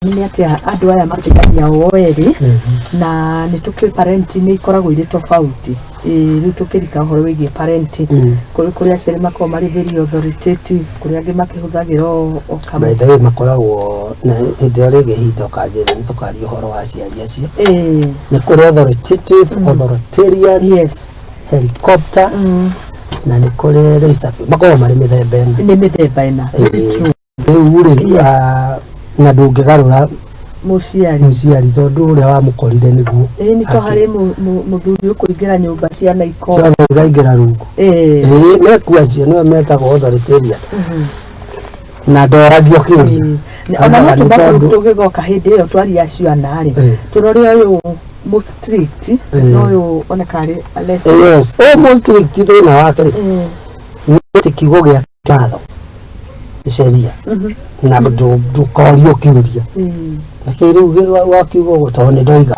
Nĩ atĩa andũ aya mangĩtania o erĩ na nĩ tũkĩũĩ parenting nĩ ikoragwo irĩ tofauti. Ĩĩ, rĩu tũkĩrika ũhoro wĩgiĩ parenting, kũrĩ aciari makoragwo marĩ very authoritative, kũrĩ angĩ makĩhũthagĩra o kama By the way, makoragwo na hĩndĩ ĩrĩa rĩngĩ ihinda ũkanjĩra nĩ tũkaria ũhoro wa aciari acio. Nĩ kũrĩ authoritative, authoritarian, helicopter, na nĩ kũrĩ laissez-faire. Makoragwo marĩ mĩthemba ĩna. Nĩ mĩthemba ĩna. Very true. Rĩu rĩ, na ndũngĩgarũra mũciari. Mũciari tondũ ũrĩa wamũkorire nĩguo. Ĩĩ, nĩ to harĩ mũthuri ũkũingĩra nyũmba ciana ikora. Ciana ikaingĩra rungu. Ĩĩ, mekuo acio nĩo metagwo authoritarian na ndoragio kĩũria. Ona no Augaga nĩ tũmakorwo tondũ tũgĩgoka hĩndĩ ĩyo twaria ciana rĩ, tũrore ũyũ mũ strict na ũyũ oneka arĩ less. Yes, ũyũ mũ strict thĩna wake rĩ, nĩ atĩ kiugo gĩa watho nĩ sheria na ndũkorio kĩũria. Nĩkĩ rĩu wakiuga ũguo? Tondũ nĩ ndoiga.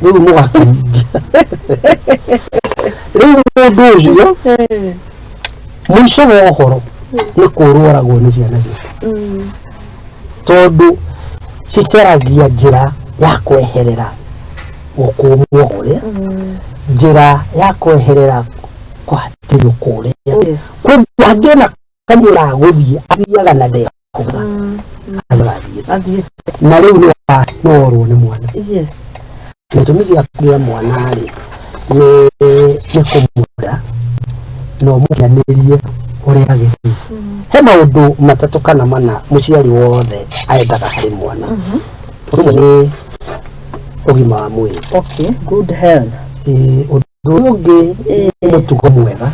Rĩu mũgakĩhingia. Rĩu mũndũ ũcio mũico wa ũhoro nĩ kũrwo oragwo nĩ ciana ciake, tondũ cicaragia njĩra ya kweherera gũkũmwo kũrĩa, njĩra ya kweherera kũhatĩrĩrio kũrĩa. Koguo angĩona kamũra gũthiĩ, athiaga na ndekũga athiĩte. Athiĩ. Na rĩu nĩ worwo nĩ mwana. Gĩtũmi gĩa kũgĩa mwana rĩ, nĩ kũmũrera na ũmũkinyanĩrie ũrĩa agĩrĩire. He maũndũ matatũ kana mana mũciari wothe endaga harĩ mwana. Ũndũ ũmwe nĩ ũgima wa mwĩrĩ. Okay, good health. Ĩĩ, ũndũ ũrĩa ũngĩ nĩ mũtugo mwega.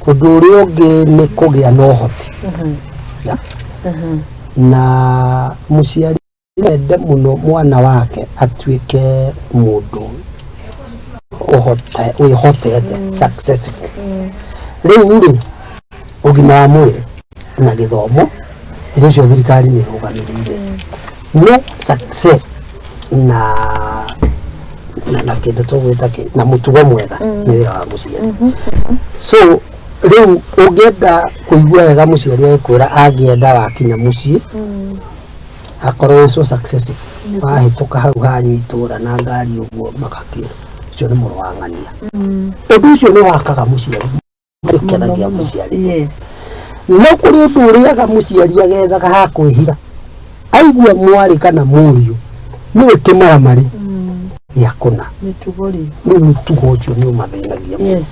Ũndũ ũrĩa ũngĩ nĩ kũgĩa na ũhoti. Ya. Na mũciari ende mũno mwana wake atuĩke mũndũ wĩhotete, successful. Rĩu rĩ, ũgima wa mwĩrĩ na gĩthomo, indo icio thirikari nĩ ĩrũgamĩrĩire, no success na kĩndũ tũgwĩta na mũtugo mwega nĩ wĩra wa mũciari. So rĩu ũngĩenda kũigua wega mũciari agĩkwĩra, angĩenda wakinya mũciĩ akorwo wĩ so successful, wahĩtũka hau hanyu itũra na ngari ũguo, magakĩ ũcio nĩ mũrũ wa ng'ania. Ũndũ ũcio nĩ wakaga mũciari, ũkenagia mũciari. No kũrĩ ũndũ ũrĩaga mũciari agethaga ha kwĩhitha aigua mwarĩ kana mũriũ nĩwe kĩmaramari gĩa kũna. Mĩtugo rĩ. Rĩu mũtugo ũcio nĩ ũmathĩnagia mũno.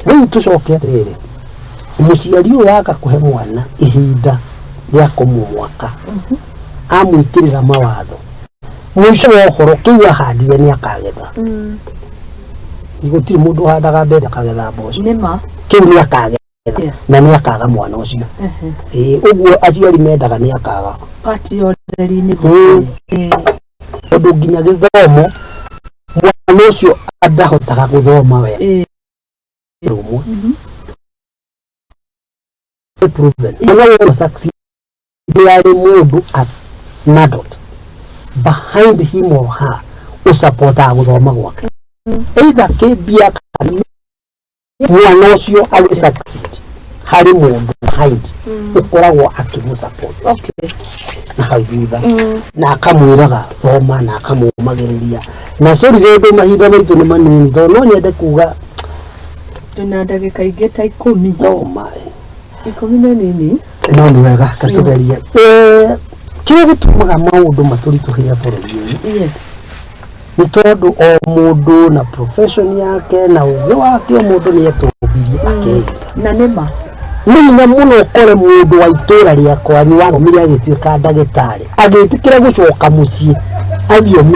Rĩu tũcoke atĩrĩrĩ, mũciari ũyũ waga kũhe mwana ihinda rĩa kũmũmwaka, amwĩkĩrĩra mawatho, mũico wa ũhoro kĩu ahandire nĩ akagetha. Gũtirĩ mũndũ ũhandaga mbembe akagetha mboco. Nĩ ma. Kĩu nĩ akagetha na nĩ akaga mwana ũcio. Ĩĩ, ũguo aciari mendaga nĩ akaga. Part ya ũreri nĩ Tondũ nginya gĩthomo mwana ũcio ndahotaga gũthoma wega. Rũmwe proven mwana wothe succeed arĩ mũndũ, an adult behind him or her ũsupportaga gũthoma gwake, either kĩmbia kana mwana ũcio agĩ succeed, harĩ mũndũ behind ũkoragwo akĩmũ-support na hau thutha na akamwĩraga thoma na akamũmagĩrĩria. Na sorry, tondũ mahinda maitũ nĩ manini, tondũ no nyende kuga Twĩna ndagĩka ingĩ ta 10. Oh my. 10 na nini. No nĩ wega katũgerie. Kĩrĩa gĩtũmaga maũndũ matũritũhĩre bũrũri ũyũ nĩ tondũ o mũndũ na profession yake na ũgĩ wake, o mũndũ nĩ etũmbirie akeiga. Na nĩ ma. Nĩ hinya mũno ũkore mũndũ wa itũra rĩa kwanyu wathomire agĩtuĩka ndagĩtarĩ agĩtĩkĩra gũcoka mũciĩ athiĩ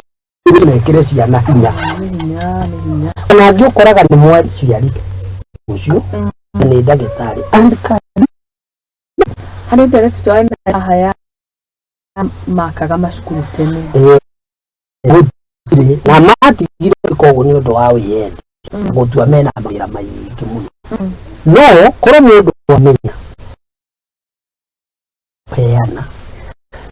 mekĩre ciana hinya. Nĩ hinya, nĩ hinya. Ona angĩ ũkoraga nĩ mwaciari ũcio na nĩ ndagĩtarĩ and Harĩ ndereti twarĩ nayo haha ya makaga macukuru tene. Gũtirĩ na matigire gwĩka ũguo nĩ ũndũ wa wĩyendi na gũtua mena mawĩra maingĩ mũno. No korwo mũndũ amenya heana,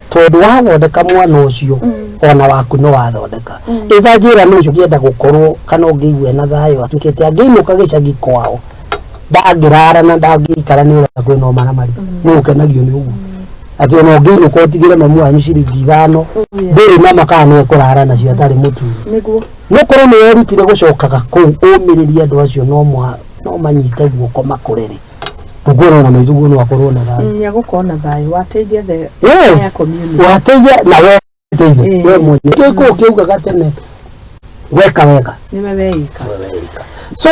tondũ wathondeka mwana ũcio, ona waku no wathondeka. Ĩtha njĩra nĩ ũcio ũngĩenda gũkorwo kana ũngĩigua na thayũ atuĩkĩte angĩinũka gĩcagi kwao, ndangĩrara na ndangĩikara nĩ ũrĩa kwĩna ũmaramari. Nĩ ũkenagio nĩ ũguo. Atĩ ona ũngĩinũka ũtigĩre mamu wanyu ciringi 5, ndũrĩ na makaa nĩ ekũrara nacio atarĩ mũturu. No korwo nĩ werutire gũcokaga kũu ũmĩrĩrie andũ acio, no manyite guoko makũrere, ndũkuona ona maitũguo no akorwo na thayũ. Nĩ egũkorwo na thayũ, wateithia the entire community. Wateithia na we teithia we mwenyewe. Kĩkũ kĩugaga tene, weka wega nĩwe weika. We weika. So